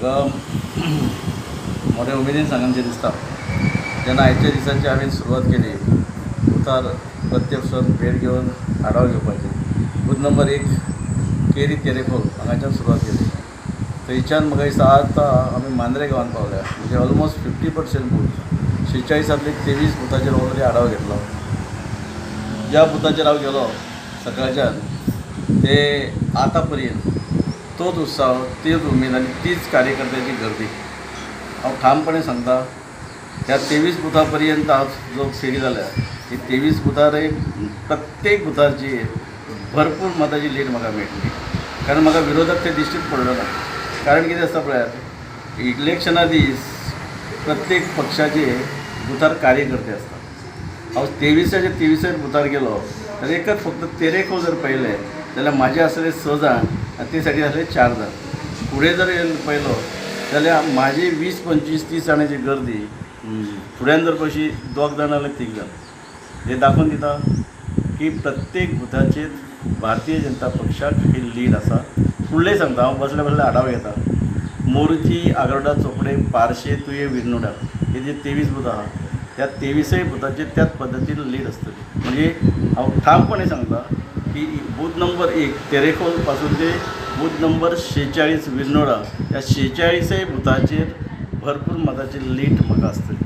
म्हाका मोठ्या उमेदीन सांगनशें दिसता, जेन्ना आयच्या दिसाची हांवें सुरवात केली बुथार प्रत्यक्ष भेट घेवन आढावो घेवपाची, बूथ नंबर 1 केरी तेरेखोल हांगाच्यान सुरवात केली. थंयच्यान म्हाका दिसता आतां आमी मांद्रे गांवांत पावल्या, म्हणजे ऑलमोस्ट 50% बूथ, 46 23 बुथाचेर ऑलरेडी आढावो घेतलो. ज्या बुथाचेर हांव गेलो सकाळच्यान ते आतां पर्यंत तोच उत्साह, तीच उमेद आनी तीच कार्यकर्त्याची गर्दी. हांव ठामपणे सांगता, ह्या 23 बुथा पर्यंत आज जो फेरी जाल्या ही 23 बुथारय प्रत्येक बुथाची भरपूर मताची लीड म्हाका मेळटली. कारण म्हाका विरोधक ते दिश्टीच पडलो ना. कारण कितें आसता पळयात, इलेक्शना दीस प्रत्येक पक्षाचे बुथार कार्यकर्ते आसतात. हांव 23 23 बुथार गेलो तर एकच फक्त तेरेखोल जर पळयलें जाल्यार म्हाजे आसले 6 जाण आनी ते सायडीन आसले 4 जाण. फुडें जर पळयलो जाल्यार म्हाजी 20 25 30 जाणांची गर्दी, फुड्यान जर पळयशी 2 जाण जाल्यार 3 जाण. हे दाखोवन दिता की प्रत्येक बुथाचेर भारतीय जनता पक्षाक ही लीड आसा. फुडलें सांगता, हांव बसले बसले आढावो घेता. मोरजी, आगरोडा, चोपडे, पार्शे, तुये, विरनोडा हे जे 23 बुथां आहा त्या 23 बुथाचेर त्याच पद्दतीन लीड आसतली. म्हणजे हांव ठामपणे सांगता की बूथ नंबर 1 तेरेखोल पासून ते बूथ नंबर 46 विरनोडा ह्या 46 बुथाचेर भरपूर मताची लीड म्हाका आसतली.